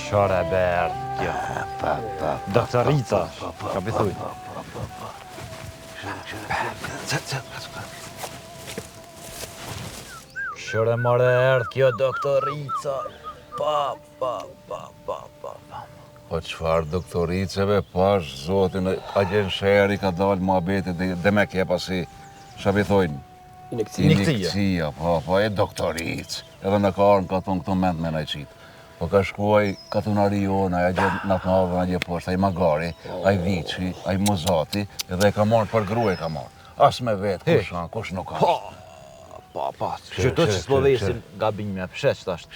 Shore e erdh kjo. Pa, pa, Doktorica, ka pi thuj. Shore more erdh kjo doktorica. Pa, pa, pa, pa, pa, pa. Po çfarë doktoriceve, pash zotin, atje në sheher i ka dalë muhabeti dhe, dhe me ke pasi, çka pi thojnë? Inekcia. Inekcia, po, po, e doktoricë. Edhe në ka ardhë në katun këtu mend me najqitë. Po ka shku ai katunari jonë, ai atje në atë navën, atje poshtë, ai magari, ai viçi, ai muzati, edhe e ka marrë për grua e ka marrë. As me vetë, kush a, kush nuk a. Po, pa, pa, që do që s'po vesin gabim me pshe që tash.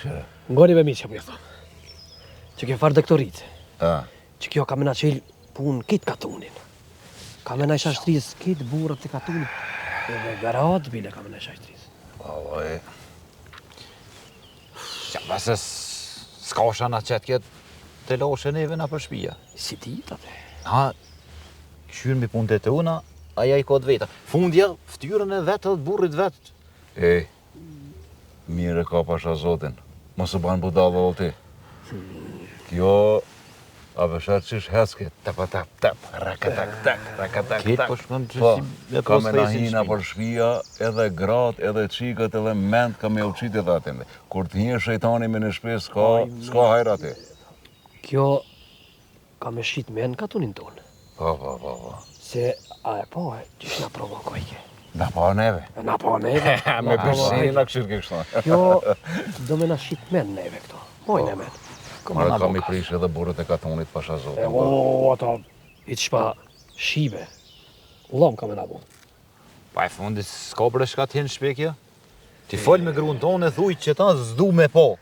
Ngoni me mi që po ju thom. Që kjo farë doktorice. A. Që kjo ka me na çel punë krejt katunin. Ka me na shashtris krejt burrat e katunit. Edhe gratë bile ka me na shashtris. Vallai. Ja, pa se s'ka osha na qetë këtë të loshe neve na për shpia. Si ti atë? Ha, këshyrë mi punë të tona, aja i ka të veta. Fundja, ftyrën e vetë edhe burrit vetë. E, mirë e ka pasha zotin. Mos u ban budalla o ti. Kjo, a vëshar qysh hecke, tap tap tap, rakatak tak, rakatak Këtë tak. po shkon që Po, si me ka pos me na thesin hina shpi. për shpia, edhe gratë, edhe çikët, edhe mend ka me u qitë edhe aty. Kur të hinë shejtani me në shpi, s'ka, s'ka hajr aty. Kjo ka me shit men katunin tonë. Po, po, po, po. Se a e po, e, qysh na provokojke. Na pa neve. Na po neve. Me na provokojke. përshini na këshirë ke kështu. Kjo do me na shit men neve këto. Moj ne men. Mara ka mi prish edhe burrët e katunit pasha E, zotin. o, ato, i të shpa shibe. Llom ka me na bo. Pa e fundi, s'ka bre shka të hinë shpi kjo. Ti fol me gruan tonë e thuj që ta s'du me po.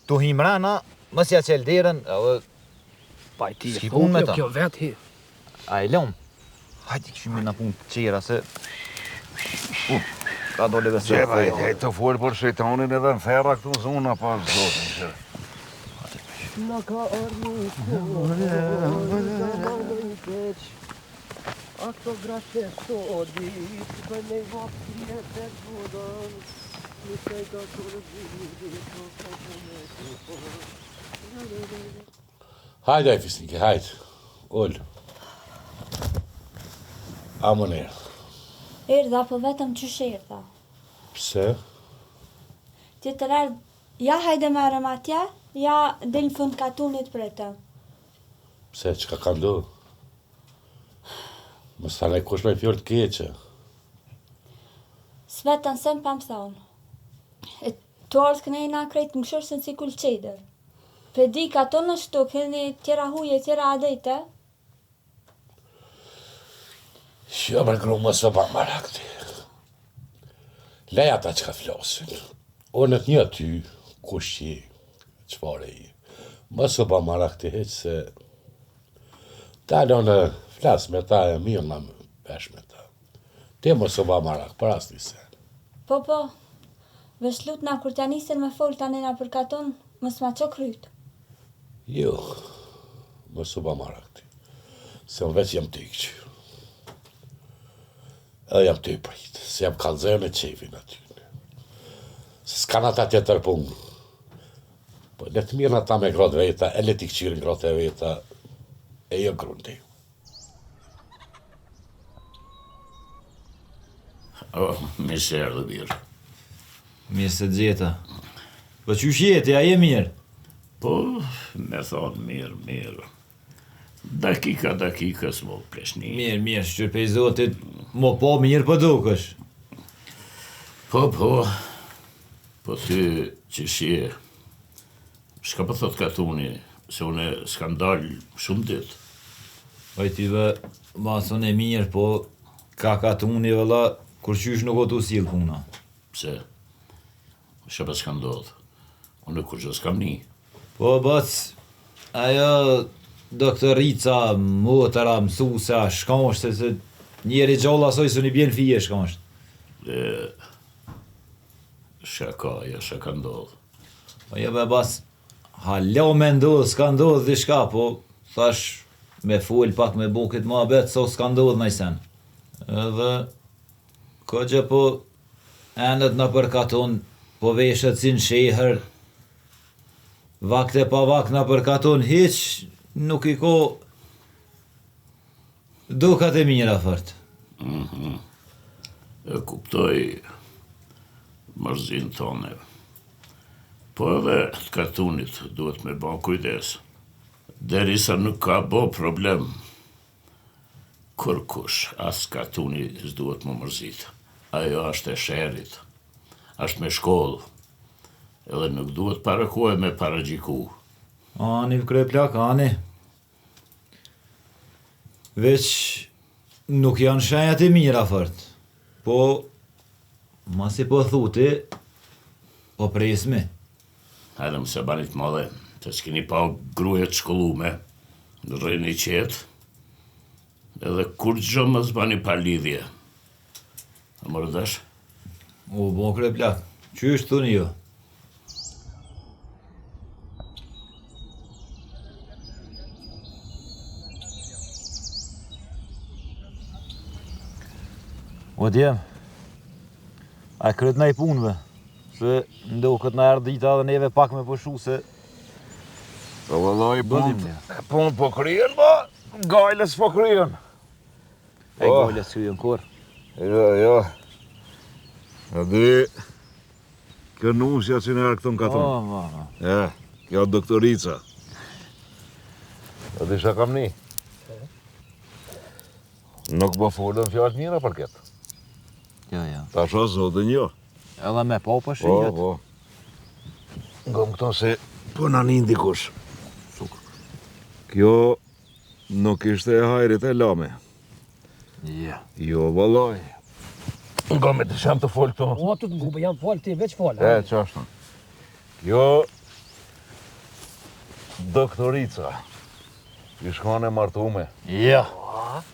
Tu hi mrena, mos ja çel derën, edhe Pa i ti, S'ki e punë me thu, ta. kjo, kjo vet hi. a e lëm. Hajde këshymi na punë të qera se... U, ka dole besoj. Gjeva, e e të folë për shejtanin edhe në ferra këtu në zona pas zotin. që. Na ka ardhur një kohë, i keq. A këto gratë e sodit, për me i vapë krye të budon, një se do të rëzit, po ka të me Hajde, aj fisnike, hajde. Ul. Amon erdh. Erdha, po vetëm qysh erdha. Pse? Tjetër erdh, ja hajde merrem atje, ja del në fund katunit pretëm. Pse, çka ka ndodhur? Mos tha kush me fjalë të keqe. S'vetën sen pa më thonë. E tu ardhë kënejna krejt më këshërën si kulqedër. Pe di katun është tu, keni tjera huje, tjera adete. Jo, bre gru, mos u ba marak ti. Lej ata çka flasin. Unë të njoh ty, kush je, çfarë je. Mos u ba marak ti hiç se ta lënë flas me ta e mirë na vesh me ta. Ti mos u ba marak për asnjë sen. Po, po, veç lutna kur t'ja nisin me fol tani na për katun, mos ma ço kryt. Jo, mos u ba marak ti. Se unë veç jam të i këqyrë. Edhe jam të i prit, se jam kallëzë me qefin aty. Se s'kan ata tjetër punë. Po le të mirën ata me gratë veta, e le t'i këqyrin gratë e veta, e jo grun ti. Oh, mirë se erdhe mirë. Mirë se gjeta. Po qysh jeti, a je mirë? Po, me thonë mirë, mirë. Dakika, dakikës, mo pleshni. Mirë, mirë, shqyr pej zotit, mo po mirë po dukësh. Po, po, po ty qysh je, shka po thot katuni, se une s'kam dalë shumë ditë. Oj ti ve, ma thonë e mirë, po ka katuni vëlla, kur qysh nuk o tu sill puna. Pse? Shka pas ka ndodhë? Unë kur gjë s'kam ni. Po, bac, ajo doktorica, motra, mësusa, shka është, se, se njeri gjallë asoj se një bjen fije shka është. E, shka ka, jo, shka ka ndodhë. Po jo be bac, hala me ndodh, s'ka ndodh diçka, po thash me fol pak me bo këtë muhabet, so s'ka ndodh naj sen. Edhe kogja po enët në për katun, po veshet si në shehër. Vakt e pa vakt nëpër katun hiç nuk i ko dokat e mira fort. Mhm. E kuptoj mërzinë tone. Po edhe të katunit duhet me ba kujdes. Derisa nuk ka bo problem kurkush, as katuni s'duhet m'u mërzit. Ajo është e sherit, është me shkollë, edhe nuk duhet para kohe me paragjiku. Ani, kryeplak, ani. Veç nuk janë shenjat e mira fort. Po, masi po thu ti, po presmi. Hajde mos e bani të madhe, se s'keni pa gruje të shkollume, rrini qetë, edhe kurgjo mos bani pa lidhje. A more vesh? U bo kryeplak, qysh thuni ju? O djem, a e kryet naj punë be? Se m'doket na erdh dita edhe neve pak me pushu se... Po vëllai, punë, punë po kryen, po, gajle s'po kryen. E po. gajle s'kryen kurrë. Jo, jo. A di, kjo nusja që na erdh këtu në katun. Po, po, po. E, kjo doktorica. A di çka kam ni? Nuk po folën fjalë të mira për këtë. Jo, jo. Ta shoh zotin jo. Edhe me po po shihet. Po, po. Ngom këto se po na nin dikush. Kjo nuk ishte e hajrit e lame. Ja. Jo, vëllai. Ngom e të jam tu folë këto. O, të të ngu, po jam folë, ti veç folë. E, qashtu. Kjo doktorica. Ish kanë e martume. Ja.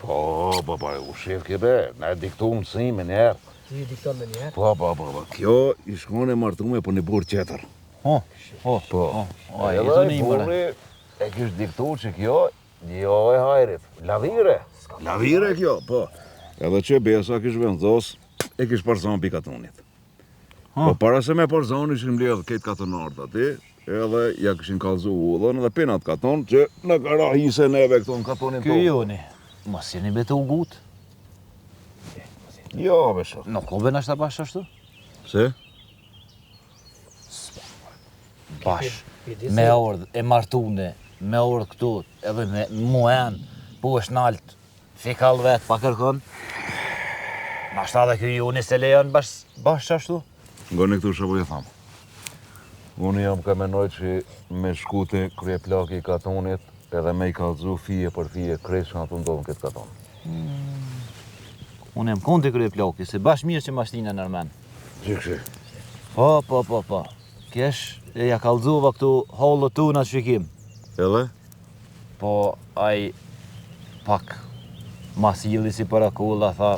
Po, po, po, u shif ke be, na e diktu mësimin njerë. Ti i dikton me njerë? Po, po, po, po, kjo ish kanë e martume për një burrë tjetër. Po, po, po. Po, Edhe ai burri e kish diktu që kjo, jo e hajrit, lavire. Lavire kjo, po. Edhe që besa kish vendos, e kish përzonë pi katunit. Po para se me përzonë ishin mbledhë krejt katunarët aty, edhe ja kishin kallzu udhën edhe pin atë katun që na ka ra hise neve këtu në katunin tonë. Ky joni, mos jeni be tu ngut? Jo, be shok. Nuk o be nashta bash ashtu? Pse? Bash, me ardhë e martune, me ardhë këtu, edhe me muen, po është nalt, Fikall vet, pa kërkon. Nashta edhe ky joni s'e lejon bash, bash ashtu. Ngoni këtu çka po ju tham. Unë jam ka menoj që me shku te kryeplaki i katunit edhe me i kallzu fije për fije krejt çka tu ndodhë në këtë katun. Hmm. Unë jam konë te kryeplaki, se bash mirë që ma shtine nërmen. Gjykshi. Po, po, po, po. Kesh, e ja kallzova këtu hallet tona që kim. Edhe? Po ai pak ma silli si për akulla, tha,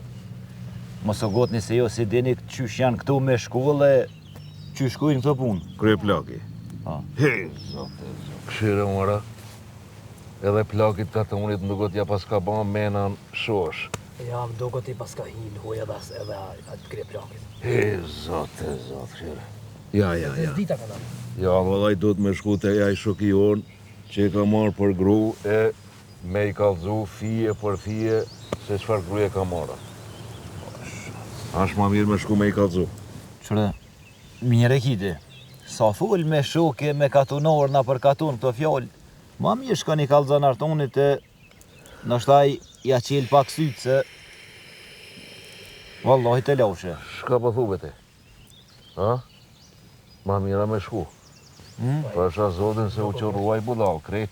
mos u ngutni se jo s'i dini qysh janë këtu me shkollë e qysh shkojnë këto punë. Kryeplaki. Po. Hej, zot, zot. Kshyre mora, edhe plakit katunit m'duket ja paska ba menën shosh. Ja, më duket i paska hi në hoj edhe, edhe atë kryeplakit. Hej, zot, zot, kshyre. Ja, ja, ja. Dita ka nërë. Ja, vëllai duhet me shku te ai shoki jonë, Që e ka marrë për gru e me i kallzu fije për fije se çfarë gruje ka marrë. Ashtë ma mirë me shku me i kallzu. Qyre, mirë e ki ti. Sa fol me shoke, me katunor, nëpër katun këto fjalë, ma mirë shkon i kallzon Artonit e ndoshta ai ja çel pak sytë se vallahi telashe. Çka po thu be ti? Ha? Ma mirë me shku. Hmm? Po e zotin se u qorru ai budall, krejt.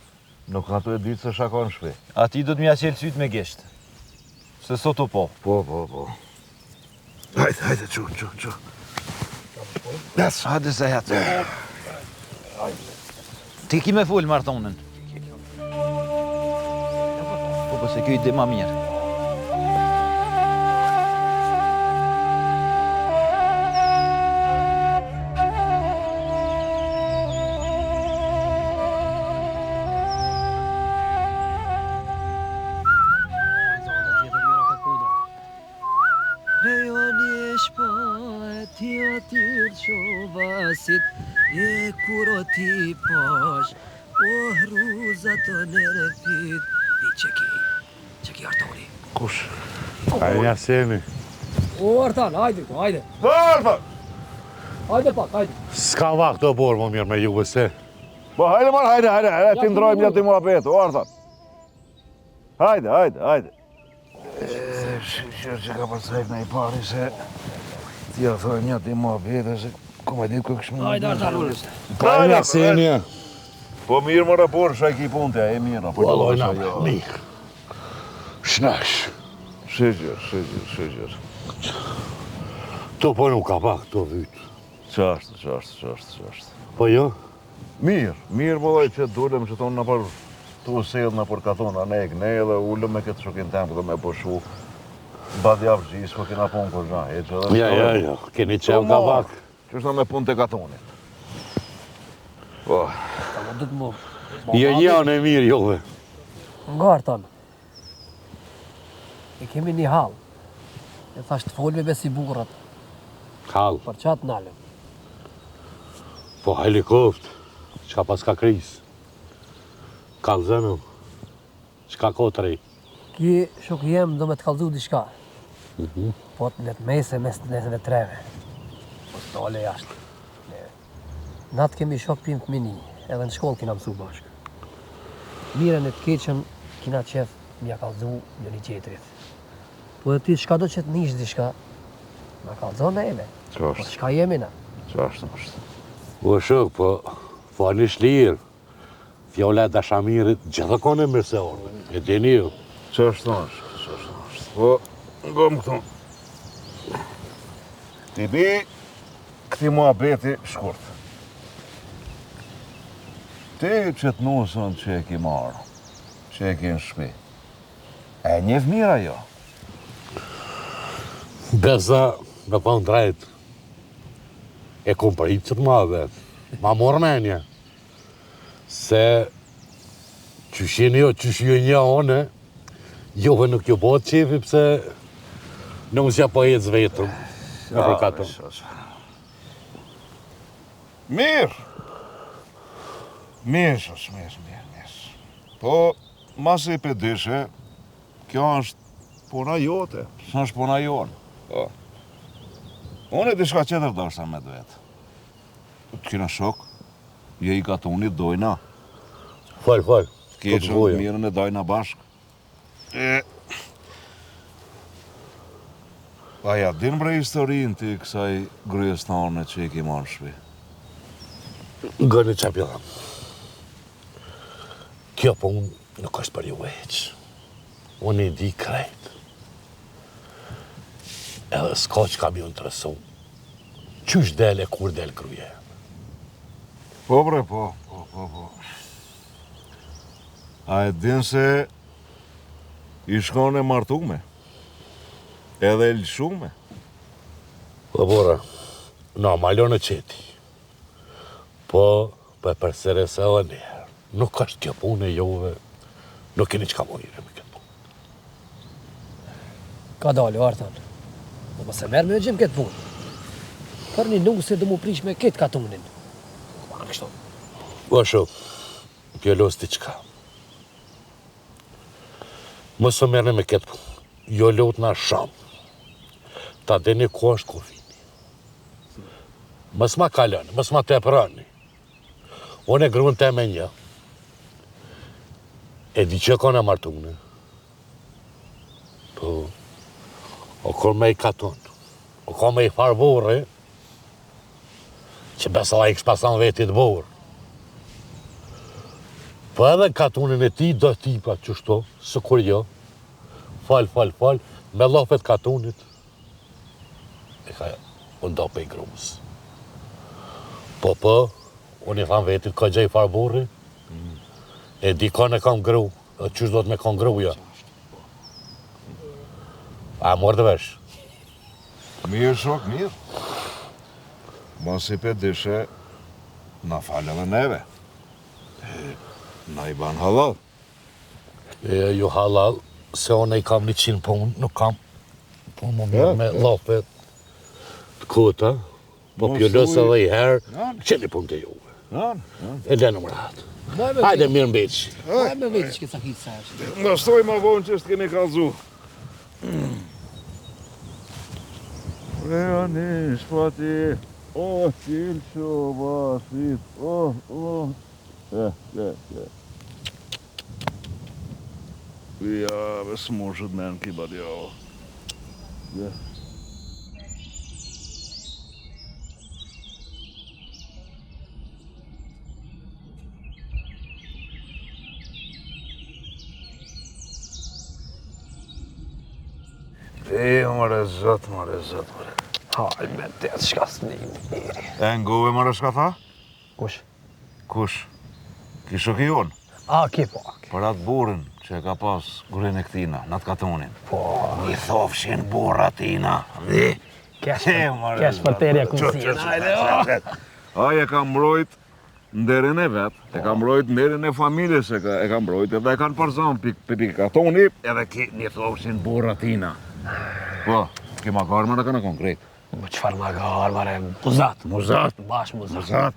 Nuk ka tu e ditë se çka ka në shpi. Atij do të m'ja çel sytë me gisht. Se sot u po. Po, po, po. Hajde, hajde, çu, çu, çu. Des. Hajde se hecë. Ti ki me fol me Artonin. Po, po, se ky i di ma mirë. Ti aty lëshova sytë E kur o t'i pash O rruza të nerfit E qeki Qeki Artoni Kush? A e një semi O Artan, hajde këtu, hajde Po Artan! Hajde pak, hajde S'ka vakt o burrë më mirë me juve se Po hajde marë, hajde, hajde, hajde, t'i ndrojmë një ti muhabet, o Artan Hajde, hajde, hajde. Shyqyr që ka pasajt në i pari se ti ja thojmë një ti muhabet se ku me ditë kështë më... Hajde, Artan, ulës. Pa e një semi Po mirë more burrë, shaj ki punë të, e mirë, po Valloj na, mirë. Shnash. Shyqyr, shyqyr, shyqyr. To po nuk ka pak, to vytë. Qashtu, qashtu, qashtu, qashtu. Po jo? Mirë, mirë më dhaj që dulëm që thonë nëpër tu sjell nëpër katun anej knej edhe ulëm me këtë shokin tem dhe me pushu. Bad javë gjysë, po kena punë kur gja, e që edhe Ja, ja, ja, keni qenë ka pak. Që është me punë të katunit. Po. Jo një anë e mirë, jove. Nga Artan. E kemi një hall. E thash të folme be si burrat. Hall. Për qatë nalëm. Po helikopter, çka paska krizë. Kallzonëm, çka ka të ri. Ki shok jem do me të kallzu diçka. Mm -hmm. Po të le të mese mes neve treve. Po të dole jashtë. Na të kemi shok pi n'fëmini, edhe në shkollë kina mësu bashkë. Mirën e të keqen kina qef m'ja kallzu njëri tjetrit. Po edhe ti çka do që të nish diçka, na kallzo neve. Po çka jemi na? Qashtu është. Po shok, po folni shlirë. Fjala e dashamirit gjithë e mirëseardhur. E dini ju. Qashtu është, qashtu është. Po, ngom këtu. Ti bi këti muhabeti shkurt. Ti qëtë nusën që e ki marrë, që e ki në shpi, e njef mirë ajo? Besa, me thonë drejt, e kom prit qëtë muhabet, ma mor menja. Se qysh jeni jo, qysh ju njoh une, juve nuk ju bëhet qefi pse nusja po ecë vetëm nëpër katun. Mirë! Mirë, shoq, mirë, mirë, mirë. Po, masi pe dishe, kjo është puna jote, s'është puna jonë. Po. Unë e diçka tjetër dashta me të vetë. Të kena shok, je i katunit, dojna. Fol, fol. Të keqen, të mirën e dajna bashkë. E... A ja din bre historinë ti kësaj grujes tane që i ki marrë në shpi? Ngoni ça p'ju tham. Kjo punë nuk është për juve hiç. Unë i di krejt. Edhe s'ka çka m'ju interesu. Qysh del e kur del gruja jeme? Po bre, po, po, po, po. A e din se ish kon e martume? Edhe e lëshume? Po burra, na ma lënë qeti. Po, po e përsëris edhe një herë. Nuk është kjo punë e juve, nuk keni çka m'u marrë me këtë punë. Ka dalë, Artan. Po mos e merr me gjym këtë punë. Për një nuse do mu prish me këtë katunin. Po banë kështu. Po shok, p'ju lus diçka. Mos u merrni me këtë punë. Ju lutna shumë. Ta dini ku është kufini. Mos ma kaloni, mos ma teproni. Unë e gruen teme e njoh. E di që kon e martune. Po, o kon me i katun. O kon me i farë burri, që besa i kish pas thanë vetit burrë. Po edhe në katunin e tij do tipa qështu, sikur jo, fal, fal, fal, me llafet katunit, e ka u nda pej grus. Po, po, unë i tham vetit, ka gjej farë burri, e di kon e kam gru, e qysh do të me kon gruja. A morët vesh? Mirë, shok, mirë. Masi pe dishe, na fal edhe neve. E, na i ban hallall. E, ju hallall, se unë i kam 100 punë, nuk kam punë më mirë me llafet. Të kota, po pjellës edhe i herë, qeni punë të juve. E lënë më rahat. Hajde mirë mbeç. Hajde me vetë që këtë sakit sa është. Në ma vonë që është kemi kallzu. Prejani shpati, o qilqo basit, o, o, e, e, e. Ja, ve s'mushët me në kibat, jo. Ja. E, more zot, more zot, more. Hajde me të shka s'ni njeri. E ngove more shka tha? Kush? Kush? Ki shoki jonë? A, ki po. Ki. Për atë burrin që e ka pas gruen e këtina, në atë katonin. Po. Një thofshin burra tina. Dhe? Kesh, kesh për terja ku si. Ai e ka mbrojt nderin e vet, e ka mbrojt nderin e familjes, e ka, e ka mbrojt edhe e kanë përzon pik, pik, pik katoni, edhe ki një thofshin burra tina. Po, ki magar më në kanë konkret. Po çfarë magar, mare, muzat. Muzat. Bash muzat. Muzat.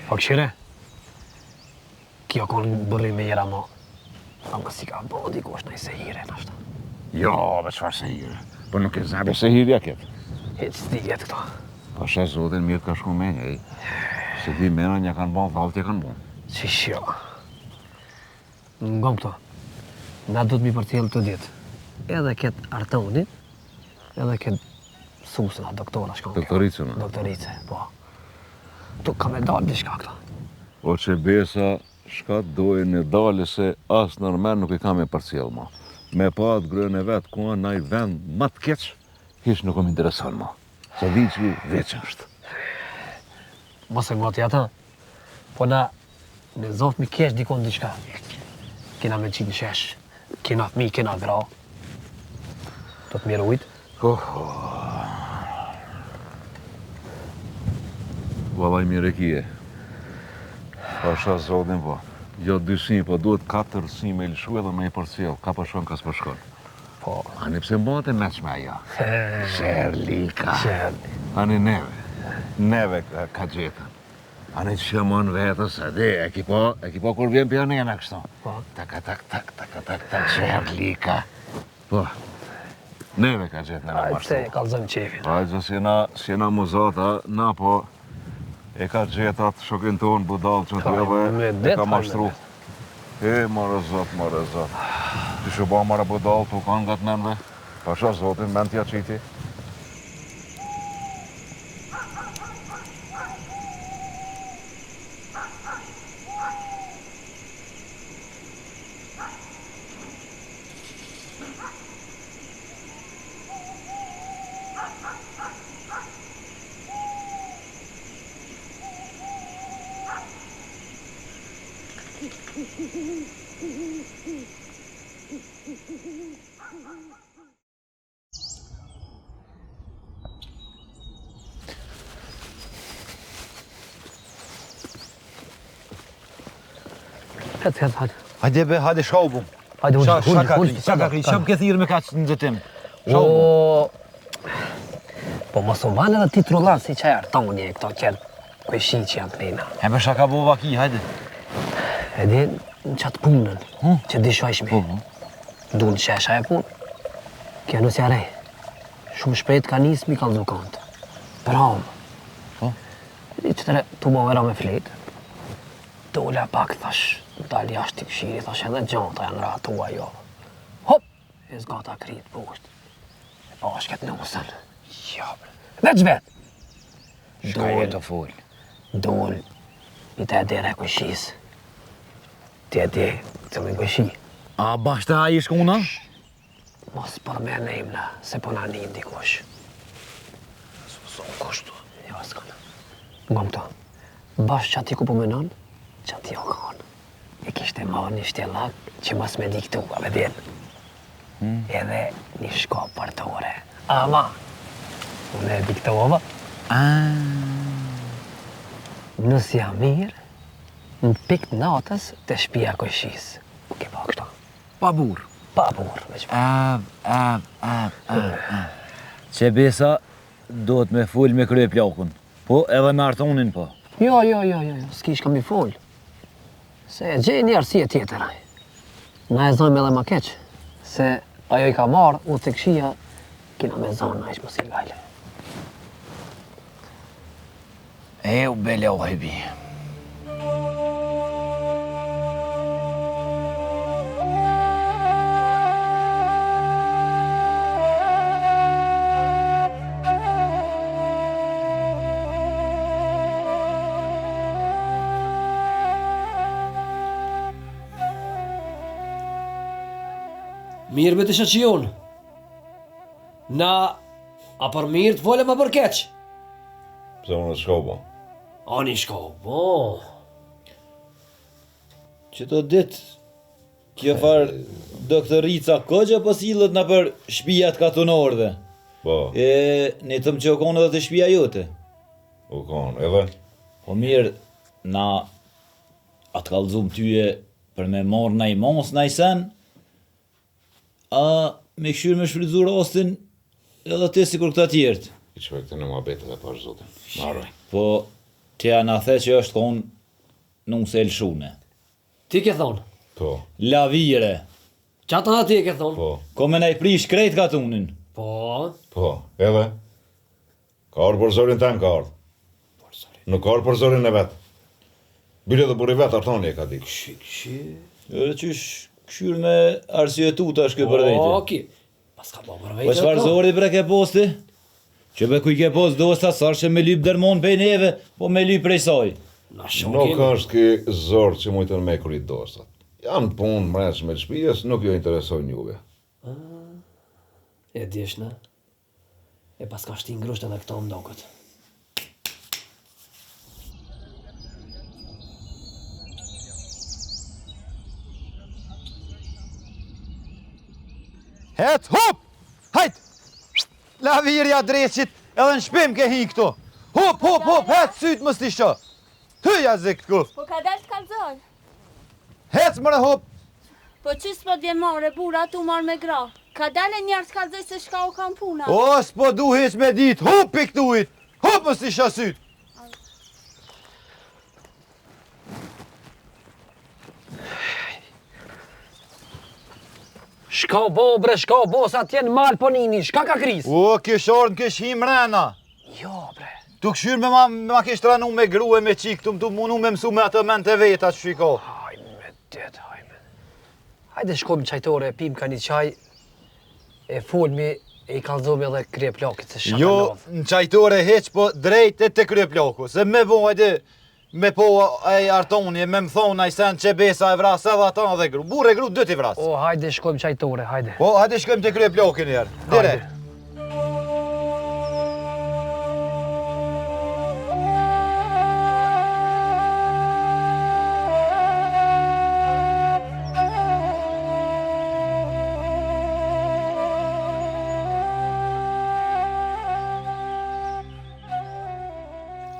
Po këshire, kjo kon burri mirë ama, ama si ka bo dikush naj sehire, nashta. Jo, be çfarë sehire, po nuk e zabe sehirja këtë. Hiç s'dihet këto. Po shë zotin mirë ka shku me ej. Se di mena një kanë bon, dhallë kanë bon. Qysh jo. Ngom këto. Na duhet mi përcjell të ditë. Edhe këtë Artonin, edhe këtë Susën, a doktora shkon. Doktoricën. Doktorice, po. Tu ka me dalë diçka këto. O që besa, shka dojë në dalë se as nërmen nuk i kam e përcjell ma. Me pa atë gruen e vetë, ku naj vend ma të keq, hiç nuk më intereson ma. Se di që veç është. Mos e ngoti ata. Po na Në zoft mi kesh dikon diçka. Kena me qitë në shesh. Kena fmi, kena gra. Do të mirë ujtë. Oh, Vallaj mirë e kije. Pasha zotin po. Jo dy sy, po duhet katër sy me lëshu edhe me i përcjell. Ka po shkon, ka s'po shkon. Po. Ani pse mbahet e meçme ajo? Sherlika. Sherli. Ani neve. Neve ka, ka gjetën. Ani që që mon vetës, e di, e ki po, e ki po kur vjen pionena kështu. Po. Tak, tak, tak, tak, tak, tak, sherlika. Po. Neve ka gjetë neve Ajde mashtru. se e kallzojmë qefin. Ajde se jena, si jena muzata, na po, e ka gjetë atë shokin tonë budall që të me edhe, e det, ka hajde me mashtru. E, more zot, more zot. Ti që ba more budall, tu kanë nga të menve. Pasha zotin, mend t'ja qiti. Hec, hec, hajde. Hajde be, hajde shkau bum. Hajde, Sha, hul, hul, shaka hul, kri, shaka kri, sham ke thirrë me kaq nxitim. Shau bum. O, po mos u ban edhe ti trullan si qaj Artoni e këto qerë kojshi që janë të lena. E be shaka bova ki, hajde. E di në qatë punën që dyshojshmi. Po, po. Dul shesh ajo punë. Kjo nusja re. Shumë shpejt ka nisë mi kallzu kont. Prom. Po. E di që të re, tu ma vera me flet. Dola pak, thash, dal jashtë i këshiri, thash edhe gjanta janë rahatua jo. Hop! E zgata krit poshtë. E pa është këtë nusën. Jo, bre. Veç vet! Shka je të fol. Dol, i te dera e kojshisë. Ti e di, cillin kojshi. A bash te ai shkuna? Mos përmen emna, se po na nin dikush. S'o kështu. Jo, s'ka. Ngom këto. Bash që ati ku po menon, që ati o kanë. E kishte marrë një shtjellak që mos me di këtu, a me djenë. Edhe një shkop për tore. Ama, unë e diktova. Nusja mirë, në pik të natës të shtëpia kojshisë. Ku ke pa kështu? Pa burr. Pa burr, veç pa. Av, av, av, av, av. Qe besa duhet me fol me kryeplakun. Po edhe me Artonin po. Jo, jo, jo, jo, jo, s'ki shka mi fol. Se e gjen një arsye tjetër. Na e zojmë edhe ma keq, se ajo i ka marrë, udhët e këqija, kina me zonë, na ish mos i gajle. E u bela u hebi. Mirë me të shoqi Na, a për mirë të folëm a për keq? Pse unë shka u bo? Ani shka u bo? Qëto ditë, Kjo far doktorica koxha po sillet nëpër shpijat katunorëve. Po. E nitëm që u konë edhe te shpija jote. U konë, edhe? Po mirë, na a të kallzum tyje për me marrë naj masë naj sen, a me kqyrë me shfrytzu rastin edhe ti sikur këta tjerët. I që këtë në muhabetet e pash zotin. Marrë. Po, ti a na the që është konë nuse e lëshune. Ti ke thonë? Po. Lavire. Qatë edhe ti e ke thonë? Po. Ko me na i prish krejt katunin. Po. Po, edhe? Ka ardhë për zorin tem, ka ardhë. Nuk ka ardhë për zorin e vet. Bile dhe burri vet, Artoni e ka ditë. Kshi, kshi. Edhe qysh kqyr me arsyetu tash ky për vete. Po, ki. Paska bo për vete. Po çfarë zori bre ke pos ti? Që be ku i ke pos dosta s'është me lyp dermon prej neve, po me lyp prej saj. Na shokin. Nuk është ky zor që mujtën me kry dostat. Janë punë mbrendshme të shpijës, nuk ju interesojnë juve. E dish na. E paska shti n'grusht edhe këto më doket. Het, hup! Hajt! Lavirja dreqit, edhe në shpi m'ke hi këtu. Hup, hup, hup, het, sytë mos t'i shoh. Hyja zik këtu. Po ka dalë të kallzoj. Hec more hup. Po qysh s'po t'vjen marre, burra tu marrë me gra. Ka dalë njerë të kallzoj se shka u kanë puna. O, s'po du hiç me dit, hup pi këtuhit. Hup mos t'i shoh sytë. Shka u bo, bre, shka u bo, sa atje në mal po nini, shka ka krizë? O, kish ardhë, kish hi mrena. Jo, bre. Tu këshyrë me ma, me ma kish tranu me gru e me qikë, tu më tu munu me mësu me atë mend të veta që shiko. Haj me det, haj me. Hajde shkojmë çajtore, pim ka një çaj, e folmi, e i kallzojmë edhe kryeplakit se shaka Jo, ndodh. në çajtore hiç, po drejt e te kryeplaku, se me bo, hajde, me po e Artoni, e me më thonë, ai sen që besa e vras edhe ata dhe gru. Burrë e gru, dy t'i vras. O, hajde shkojmë çajtore, hajde. Po, hajde shkojmë te kryeplaku njëherë. Direkt. Hajde.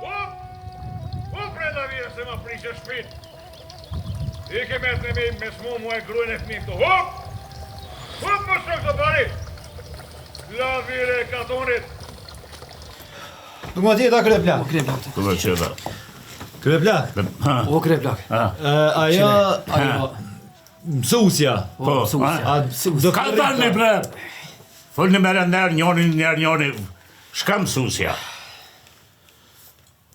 Hup! Hup bre lavire se ma prishe shpit! I ke me të me me smu mua e gruen e fëmijë këtu. Hup! Hup më shok të bari! Lavire e katonit! Du më tjeta kryeplak. O, kryeplak. Ku do qeta? Kryeplak. O, kryeplak. Ajo, Ajo, mësusja. Po, mësusja. A, do Ka dalë bre? Folni me rënder njoni, njerë njoni. Shka mësusja?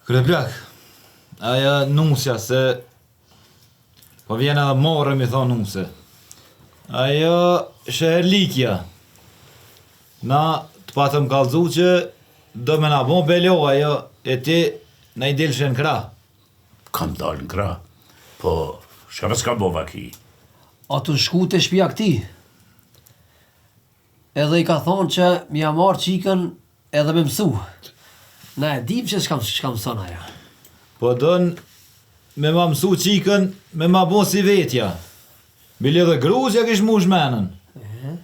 Kryeplak, ajo nusja se po vjen edhe marre mi thonë nuse. Ajo sheherlikja. Na të patëm kallzu që do me na bo belo ajo e ti na i dilshe në krah. Kam dalë në krah. Po, shka pas ka bo vaki? A tu shku te shpia këtij? Edhe i ka thonë që m'ja marrë qikën edhe me mësu. Na e dim që shka, shka mëson ajo. Po don me ma mësu qikën, me ma bo si vetja. Bile edhe grus ja kish mush menën.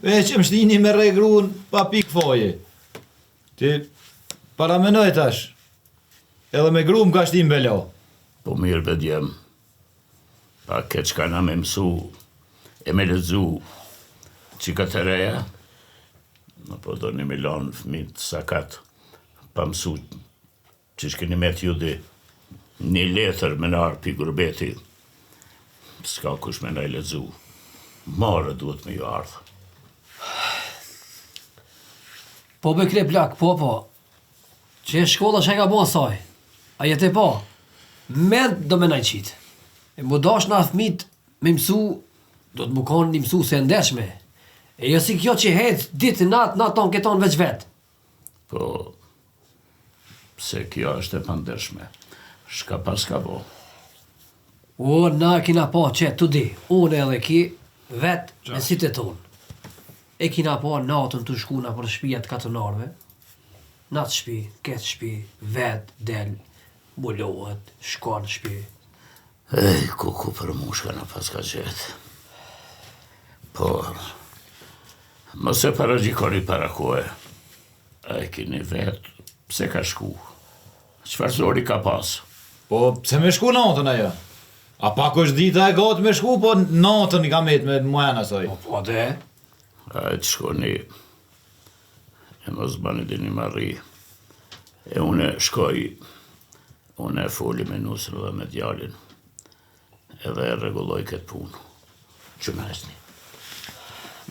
E që më shtini me rreh grun pa pik faje. Ti paramenoj tash. Edhe me gru më ka shti n'belo. Po mirë be djem. Pa keq ka na me mësu e me lexu qikat e reja. Në po doni me lanë fëmijët sakat, pa mësu qysh keni met ju dy. Një letër me na ardhë pi gurbeti, s'ka kush me na e lexu. Marre duhet me ju ardhë. Po be kryeplak, po po. Qe shkolla çka i ka bo asaj? A je tu pa? Mend do me na i qitë. E m'u dash na fëmijët me mësu, do të mu konë një mësuse e ndershme. E jo si kjo që hec ditë natë, natën këton veç vetë. Po, pse kjo është e pandershme? Shka paska bo? O, na e kina pa që të di, unë edhe ki, vetë me sytë tonë. E kina pa natën tu shku nëpër shpija të katunarve, n'atë shpi, këtë shpi, vetë, del, mbulohet, shkon në shpi. Ej, kuku për mu shka na paska gjetë. Po, mos e paragjykoni para kohe. A e kini vetë, pse ka shku? Çfarë zori ka pas? Po, pse me shku natën ajo? A pak është dita e gatë me shku, po natën i ka met me mujën asaj. Po, po de. Hajt shkoni, e mos bani ndonjë marri. E une shkoj, une e foli me nusën dhe me djalin, edhe e rregulloj këtë punë. Që me esni.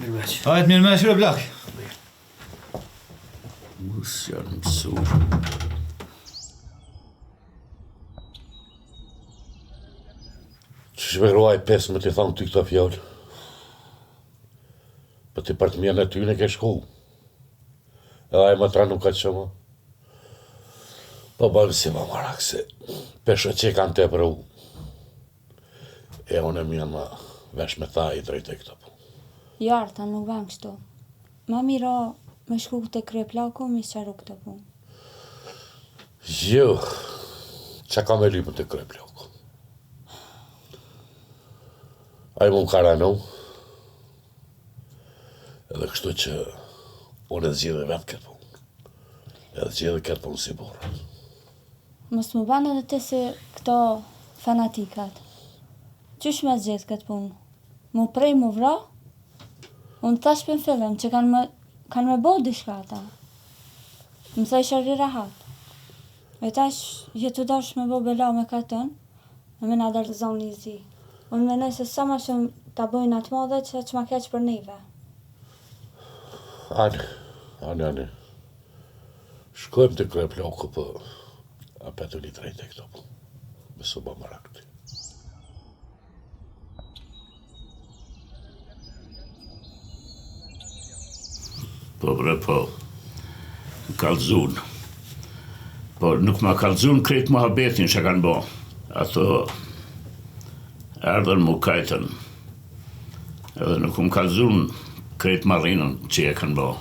Mirëmeq. Hajt mirëmeq, bre plak. Mos janë mësu. Qysh me gruaj pes me t'i thonë ty këto fjalë? Po ti për të mirën e tyne ke shku. Edhe ai më tra nuk ka që më. Po bëjmë si më marak se pesho që i kanë të pru. E unë e mirë më vesh me ta i drejtoj këto punë. Jo Artan, nuk ban kështu. Ma mirë o me shku te kryeplaku mi sqaru këto punë. Jo, ça ka me lypë te kryeplaku? Ai mu më ka ranu, edhe kështu që unë e zgjidhi vetë këtë punë. E zgjidhi këtë punë si burrë. Mos më ban edhe ti si këto fanatikat. Qysh me zgjidh këtë punë? Mu prej mu vra? Unë thash për në fillim që kanë me, kanë me bo diçka ata. Më thojshe rri rahat. E tash je tu dash me bo bela me katun, e me na dalë zoni i zi. Unë mendoj se sa ma shumë ta bojnë atë madhe, qaq ma keq për neve. Ani, ani, ani. Shkojmë te kryeplaku po apet unë i drejtoj këto punë. Mos u bë marak ti. Po bre po, më kallzun. Po nuk ma kallzun krejt muhabetin që kanë bo. Ato erdhën mu kajtën. Edhe nuk më kallzun krejt marrinën që e kanë bo.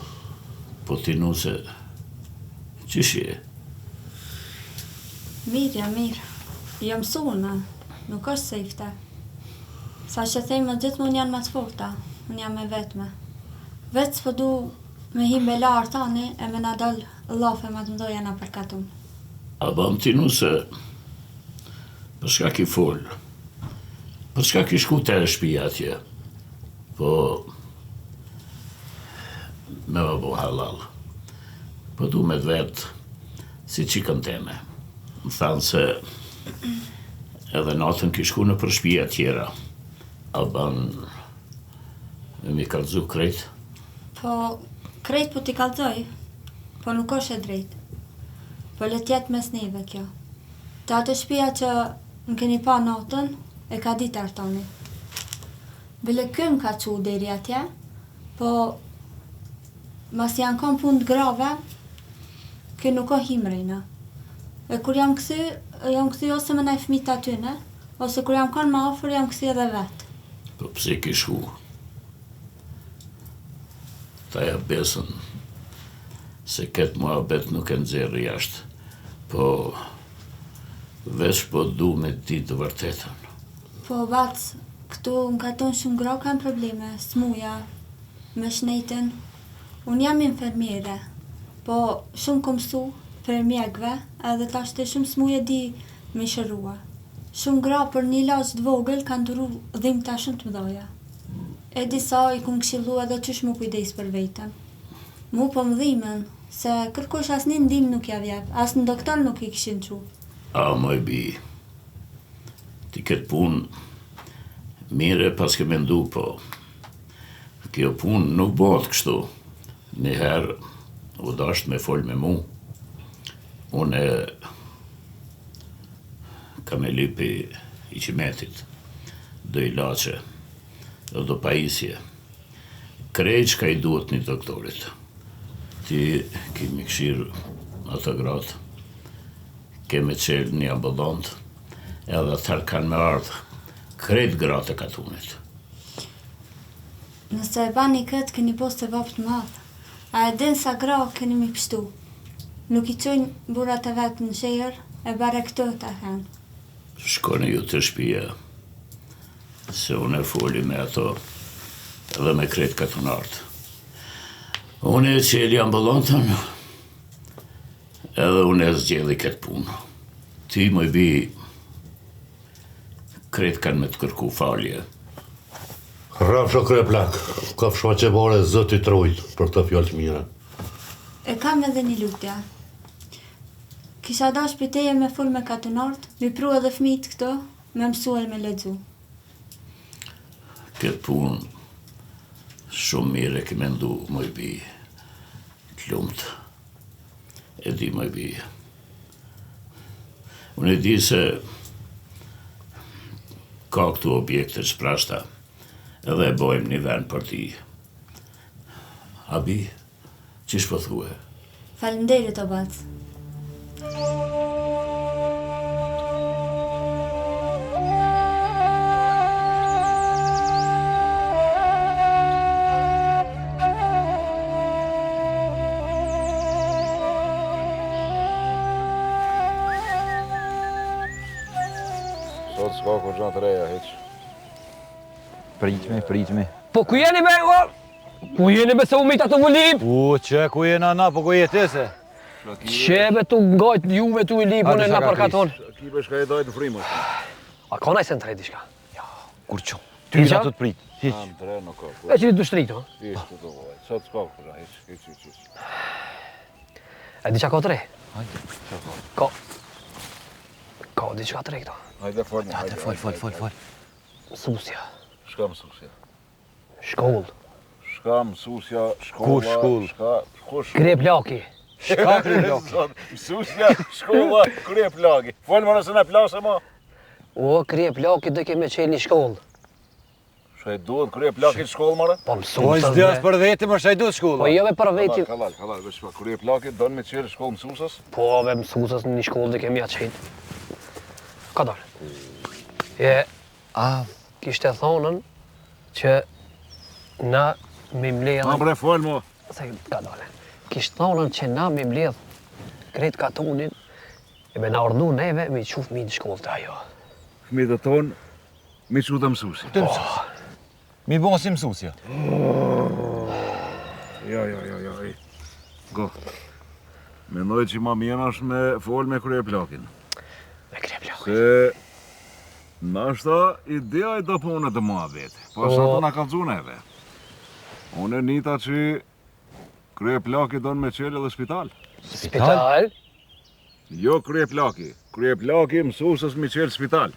Po ti nuse, qysh je? Mirë jam, mirë. Jam suna, nuk është se i fte. Sa që thejmë, gjithmonë janë ma të forta, unë jam e vetme. Veç s'po du me hi n'bela Artani e me na dal llafe ma të mdhoja nëpër katun. A bëm ti nuse, për çka ki fol? Për çka ki shku te shpia atje? Po, me ma bo hallall. Po du me të vet, si çikën teme. Më thanë se edhe natën ki shku nëpër shpia tjera. A ban me m'i kallzu krejt? Po, krejt po t'i kallzoj, po nuk është e drejtë. Po le t'jetë mes neve kjo. Te ato shpia që më keni pa natën, e ka ditë Artani. Bile ky më ka çu deri atje, po masi janë kon punë të grave, ky nuk o hi mrena. E kur jam kthy, jam kthy ose me naj fëmijë të atyne, ose kur jam kon ma afër jam kthy edhe vet. Po pse ki shku? Ta jap besën se këtë muhabet nuk e nxjerr jashtë, po veç po du me ditë të vërtetën. Po bac, këtu në katun shumë gra kanë probleme, smuja, me shnetin. Unë jam infermiere, po shumë kom msu prej mjekëve edhe tashti shumë smuje di me i shërua. Shumë gra për një ilaç të vogël kanë duru dhimta shumë të mëdhaja. E disa i kom këshillu edhe qysh m'u kujdes për veten. Mu po më dhimen, se kërkush asnjë ndihmë nuk jav jep, as në doktor nuk i kishin çu. A moj bijë, ti këtë punë mirë e paske mendu, po kjo punë nuk bëhet kështu. Një herë u dasht me fol me mu, unë kam me lypi hyqymetit, do ilaçe dhe do pajisje. Krejt çka i duhet një doktorit. Ti ki me kqyr ato gratë, ke me çelë një ambulantë, edhe atëherë kanë me ardhë krejt gratë e katunit. Nëse e bani këtë, keni bo sevap të madh. A e din sa gra keni me pshtu? Nuk i çojnë burrat e vet në shehër, e bare këtu ta kenë. Shkoni ju te shpia, Se unë e foli me ato edhe me krejt katunarët. Unë e çeli ambulantën edhe unë e zgjedhi këtë punë. Ti moj bijë krejt kanë me të kërku falje. Rrafsh o kryeplak, kafsh faqebardhë Zoti të rujt për këto fjalë të mira. E kam edhe një lutje. Kisha dash prej teje me fol me katunarët, mi pru edhe fëmijët këtu, Me mësu e me lexu. Këtë punë shumë mirë e ke mendu moj bijë. Të lumtë. E di moj bijë. Unë e di se ka këtu objekte të shprashta edhe e bojmë një vend për ti. A bijë, Qysh po thue? Faleminderit o bac. Sot s'ka kurgja të reja, hiç. Pritmi, pritmi. Po ku jeni be, o? Ku jeni be se u myta tu ju lyp? U, që ku jena na, po ku je ti se? Qe be tu ngajt juve tu i lyp, unë na për katon. Ki be shka e dajt në frymë. A ka naj sen të re diçka? Ja, kurgjo? Ty jena tu të prit. Hiç. Am të re nuk ka. E që të shtrit, ho? Hiç, të të voj. Sot s'ka kurgja, hiç, hiç, hiç, hiç. E di çka ka të re? Hajde. Çka ka? Ka. Ka diçka të re këto. Hajde, fol, hajde, fol, fol, fol, fol. Mësusja. Shka mësusja? Shkollë. Shka mësusja, shkolla, Kush shkollë? shka, kush? Kryeplaki. Shka kryeplaki? Mësusja, shkolla, kryeplaki. Fol more se na plasë mo. O, kryeplaki do ke me çelë një shkollë. Çka i duhet kryeplakit shkollë more? Po Po mësusës. s'di as për veti, më çka i duhet shkolla. Po jo me për veti. Kallal, kallal, veç pa kryeplaki don me çelë shkollë mësusës? Po me mësusës në një shkollë do kemi ja çelë. Ka dalë. E, A, kishte thonën që na me mbledh... Ma bre fol mo. Se ka dale. Kishte thonën që na me mbledh krejt katunin e me na urdhnu neve me i çu fëmijët në shkollë te ajo. Fëmijët e tonë me çu te mësusi. Te mësusi. Mi bon si mësusja. Jo, jo, jo, jo. Go. Mendoj që ma mirë është me fol me kryeplakin. Me kryeplakin. Se Nashta i di ai do punë të muhabet, po sa të na kallxu neve. Unë e nita që kryeplaki don me çelë edhe spital. Spital? Jo kryeplaki, kryeplaki mësusës me çelë spital.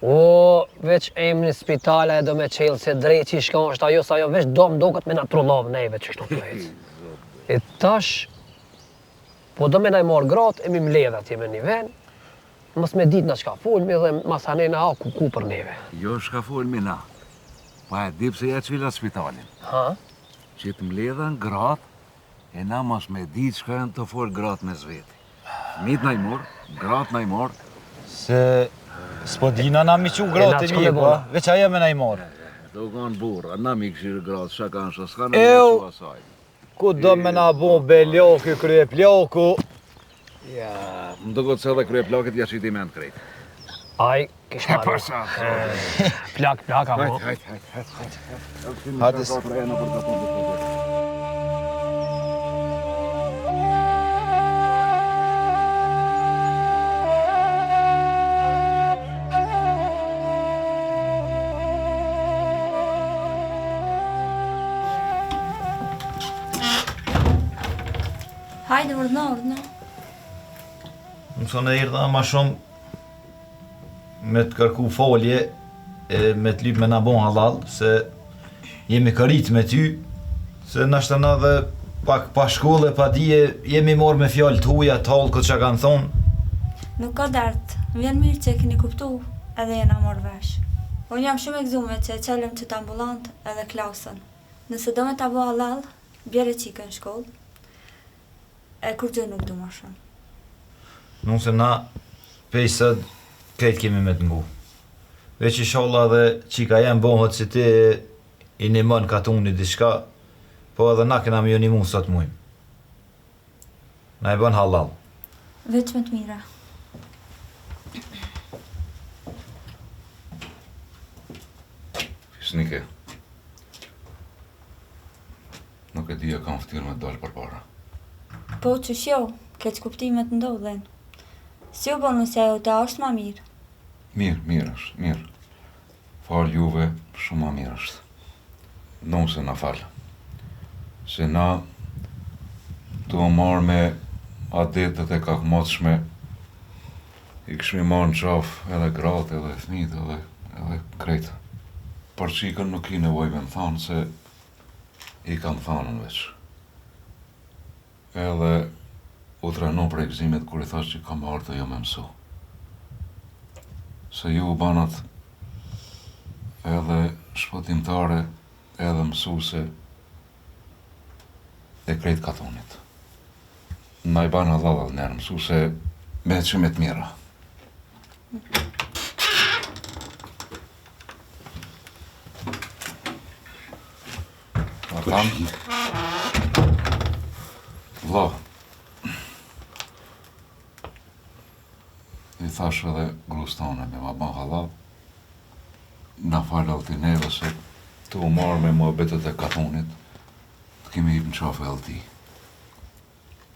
O, veç emrin spital e do me çelë se dreqi shka është ajo, sa ajo veç do më doket me na trullav neve që kështu të ecë. E tash, po do me na i marrë gratë e mi mledh atje me një ven, Mos me ditë na çka folmi dhe masanej na ha kuku për neve. Jo çka folmi na. Pa e di pse ja çel atë spitalin. Ha? Që të mbledhen gratë e na mos me ditë çka janë tu fol gratë mes veti. Fmijt na i mor, gratë na i mor. Se s'po dina na mi çu gratë e mi, po, veç ajo me na i mor. Do kanë burra, na mi kqyrë gratë, çka kanë, çka s'kanë, me çu asaj. Ku do me na bo bela ky kryeplaku? Ja, më duket se edhe kryeplakit ja qiti mend krejt. Ai, kish marrë. Përsa. Plak, plak, apo. Hajt, hajt, hajt, hajt, hajt. Hajde. Hajde, urdhno, urdhno. Më thonë e erdha ma shumë me të kërku folje e me të lypë me na bon hallall, se jemi kërit me ty, se nashta na dhe pak pa shkollë e pa dije, jemi marrë me fjalë të huja, të hallkut që kanë thonë. Nuk ka dert, më vjen mirë që e keni kuptu edhe jena marrë vesh. Unë jam shumë e gëzume që e çelëm qët ambulantë edhe klasën. Nëse do me ta bo hallall, bjere çikën n'shkollë, e kurgjë nuk du ma shumë. Nuse na pej sot krejt kemi me të ngu. Veç ishalla edhe çika jem bohet si ti e i nimon katunit diçka, po edhe na kena me ju nimu sa t'mujmë. Na e bën hallall. Veç me të mira. Fisnike. Nuk e di a kam ftyrë me dalë përpara. Po qysh jo, keqkuptimet ndodhin. Si u bo nusja jote, a është ma mirë? Mirë, mirë është, mirë. Falë juve, shumë ma mirë është. Nuse na fal. Se na tu u marrë me adetet e kakmotshme, i kishmi marrë në qafë edhe gratë edhe fmijtë edhe, edhe krejt. Për çikën nuk ki nevojë me më thanë se I kam thanë unë veç. Edhe u trenu prej gëzimit kur i thash që kam ardhë te ju me mësu. Se ju u banat edhe shpëtimtare edhe mësuse e krejt katunit. Na i ban hallall edhe njerë mësuse me që me të mira. Artan? Vlla. I thash edhe grus tane me ma ban hallall. Na fal edhe ti neve se tu u marrë me muhabetet e katunit, të kemi hip në qafë edhe ti.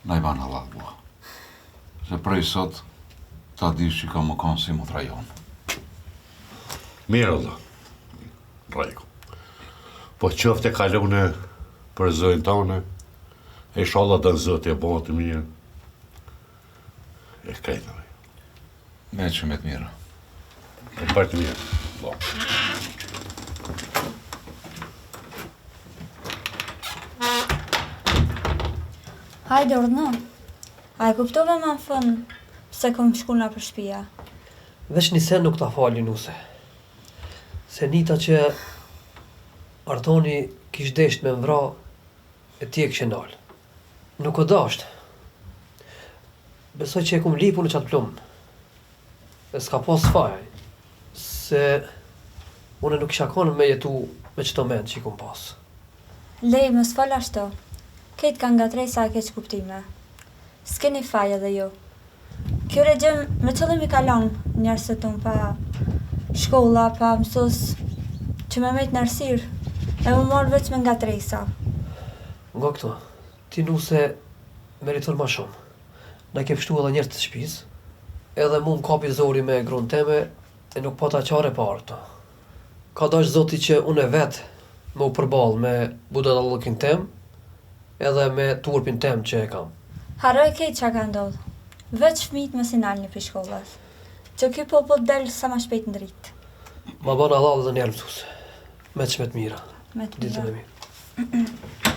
Na i ban hallall vlla. Se prej sot ta dish që ka me kanë si motra jonë. Mirë vlla. Rregull. Po qoftë e kalune për zonjën tane, e ishalla don Zoti e bëhet mirë. E krejt në Me që me të mira. Po për të mirë. Po. Hajde, urdhno. A e kuptove ma në fund pse kom shku nëpër shpia? Veç një sen nuk ta fali nuse. Se nita që Artoni kish desht me m'vra e ti e kishe nalë. Nuk o dasht. Besoj që e kum lyp unë qatë plumb. E s'ka pas faj. Se unë nuk kisha konë me jetu me qëto mend që i kum pas. Lej, mos fol ashtu. Krejt kanë ngatresa e keqkuptime. S'keni faj edhe ju. Ky regjim me qëllim i ka lanë njerëzit tonë pa shkolla, pa mësus, që me met në errësirë, e m'u marrë veç me ngatresa. Nga këto, ti nuse meriton ma shumë. Na ke pshtu edhe njerëz të shpisë, edhe mu më kapi zori me grun teme e nuk pata qare pa ardhë këtu. Ka dashtë Zoti që une vetë me u përballë me budallallëkin tem edhe me turpin tem që e kam. Harroj krejt çka ka ndodhë. Veç fëmijët mos i nalni prej shkollës. Që ky popull del sa ma shpejt në dritë. Ma ban hallall edhe njëherë mësuese. Me të me të mira. Me të mira. Ditën e mirë.